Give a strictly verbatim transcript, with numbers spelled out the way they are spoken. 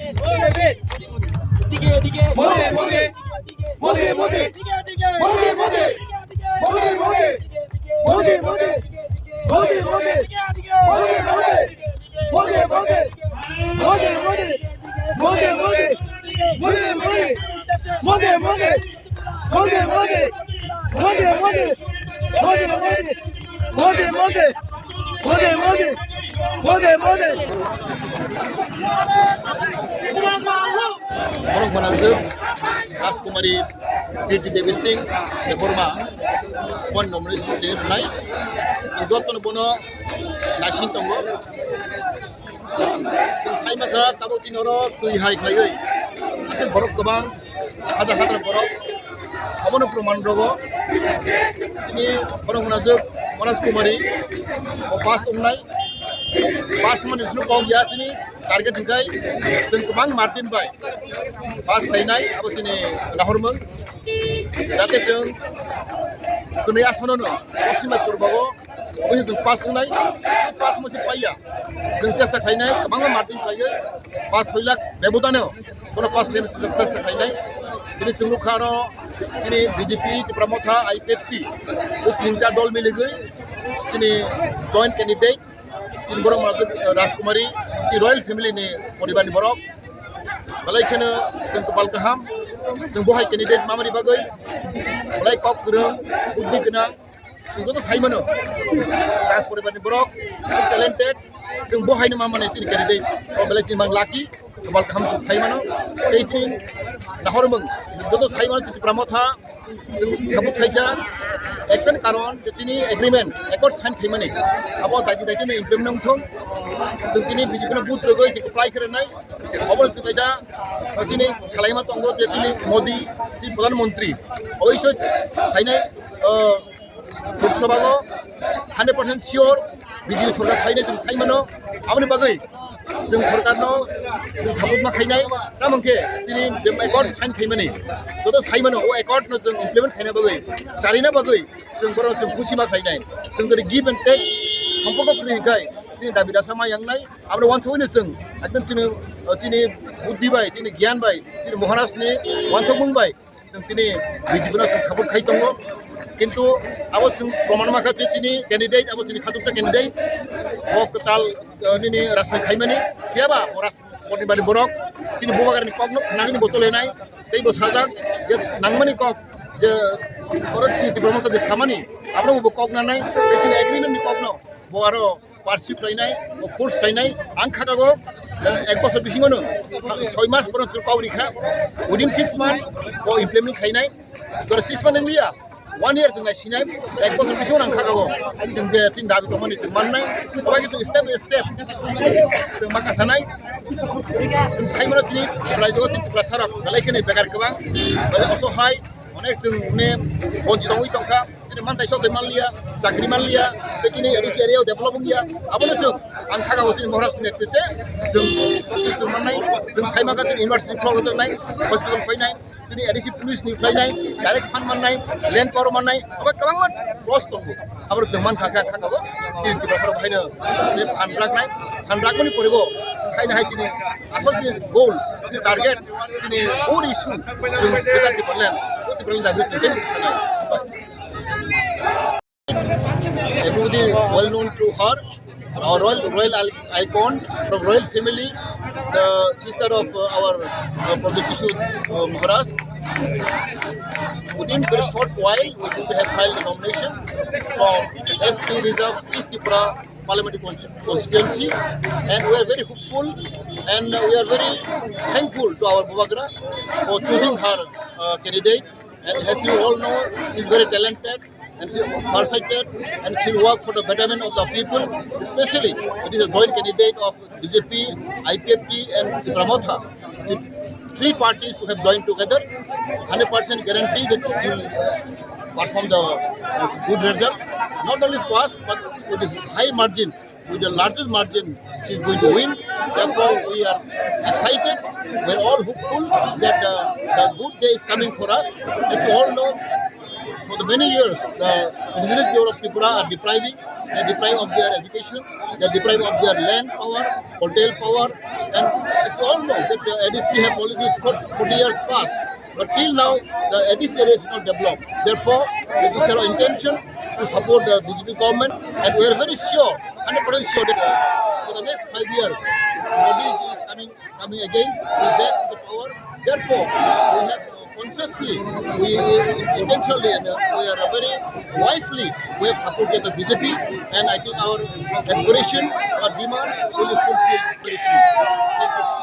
Modi, Modi. Modi, Modi. Modi, Modi. Modi, Modi. Modi, Modi. Modi, Modi. Modi, Modi. Modi, Modi. Modi, Modi. Modi, Modi. Modi, Modi. Modi, Modi. Modi, Modi. Modi, Modi. Modi, Modi. Borok gwnangjwk Rajkumari Kirti Devi Singh Debbarma, bon nomination twi rwnai. Jotono bono naising tongo. Chwng sai mankha tabuk chini oro twi hai khlaiwi. Aswk borok kwbang, hajar hajar borok. Obono proman rogo. Chini borok gwnangjwk Manas Kumari, o pass wngnai. Pass wngmani bisingtwi kok ya chini target hwnkhe chwng kwbang margin bai pass khlainai, abo chini nahormung. Jate chwng kwnwi aswkno no, Poschim Baipur bago. Obo se chwng pass wngnai, pass mo se paiya. Chwng chesta khlainai, kwbangma margin khlaiwi, pass soi lakh bebodano, bono pass khlainai chwng chesta khlainai. Tini chwng nukha aro, tini B J P, Tipra Motha, I P F T, o tinta dol miligwi, tini joint candidate, tini borok mwnajwk, eh, Rajkumari, tini royal family ni poribar ni borok. Belai kheno chwng kwpal kaham, chwng bo hai candidate mamani bagwi, belai kok kwrwng, buddi gwnang, Chwng joto sai mano, Raj poribar ni borok, talented, chwng bo haino ma mane chini candidate, o belai chini bang lucky, kwbal kaham chwng sai mano, tei chini nahormung, joto sai mano chini Tipra Motha, chwng support khaikha, ekta karon je chini agreement, accord sign khaimani, abo daiti daiti no implement wngthong, chwng tini B J P no vote rwgwi chwng apply khairoknai, obo chwng kaisa chini salaima tongo je chini Modi, chini Pradhan Mantri, oiso hainai, o, Lok Sabha o hundred percent sure B J P sorkar phainai chwng sai mano. Aboni bagwi chwng sorkarno chwng support ma khainai. Tamo hwnkhe chini je accord sign khaimani, joto sai mano, o accord no chwng implement khaina bagwi, charina bagwi chwng borok chwng khusi ma khainai. Chwng tini give and take somporko kwrwi hwnkhe chini dabi dasa ma yangnai. Aboni uansugwino chwng ekdom chini, chini buddi bai, chini giyan bai, chini Maharaj ni uansukmung bai, Chwng tini B J P no chwng support khai tongo, kintu abo chwng proman ma kha je chini candidate, abo chini khachuksa candidate, bo kwtal, eh, nini rajni khaimani, phiya ba bo raj poribar ni borok, chini bubagra ni kok no khnani bo chole nai, tei bo sajak je nangmani kok je oro chini Tipra Motha je samani, abo bo kok nanai, tei chini agreement ni kok no bo aro pursue khlainai, o force khlainai, ang khakago, eh, ek bosor bisingo no sa-, soi mas bono chwng kok rikha, within six month o implement khlainai, jora six month wngliya, one year chwng naisinai, ek bosor bisingo ang khakago, chwng je chini dabi tongmani chwng mannai, obo khe chwng step by step chwng ma kasanai, chwng sai mano chini raijo o chini Tiprasa rok belai kheno bekar kwbang, belai osohai, Onek chwng ne bonchi tongwi tongkha, chini mantai sotwi manliya, chakri manliya, tei chini A D C area o develop wngya. Abono chwng ang khakao chini Maharaj ni netrite chwng sotwi chwng mannai, chwng sai mankha chini university khulok rwjaknai, hospital phainai, chini A D C police ni phainai, direct fund mannai, land power mannai, abo kwbangma plus tongo. Abo chwng mankha khe ang khakao chini Tripura khorok phaino phan raknai, phan rakmani poribo khaina hai chini asol chini goal, chini target, chini core issue, chwng Greater Tipraland, o Tipraland dagwi chwng tei sanai. Everybody well known to her, our royal, royal al-, icon from royal family, the sister of, uh, our, uh, Pradyot Kishore, uh, Maharaj. Within very short while, we have filed a nomination from S T Reserve East Tripura Parliamentary Cons-, Constituency, and we are very hopeful and we are very thankful to our Bubagra for choosing her, uh, candidate. And as you all know, she is very talented and she is farsighted and she will work for the betterment of the people. Especially, it is a joint candidate of B J P, I P F T, and Tipra Motha. The three parties who have joined together, hundred percent guarantee that she will perform the, uh, good result. Not only for us, but with a high margin, with the largest margin, she is going to win. Therefore, we are excited. We are all hopeful that, uh, the good day is coming for us. As you all know, for the many years, the indigenous people of Tripura are depriving, they are deprived of their education, they are deprived of their land power, hotel power, and as you all That the A D C have already for forty years past, but till now the A D C area is not developed. Therefore, it is our intention to support the B J P government, and we are very sure, hundred percent sure that for the next five years, Modi is coming coming again, we back to the power. Therefore, we have consciously, we intentionally, and uh, we are very wisely, we have supported the B J P, and I think our aspiration, our demand will be fulfilled very soon. Thank you.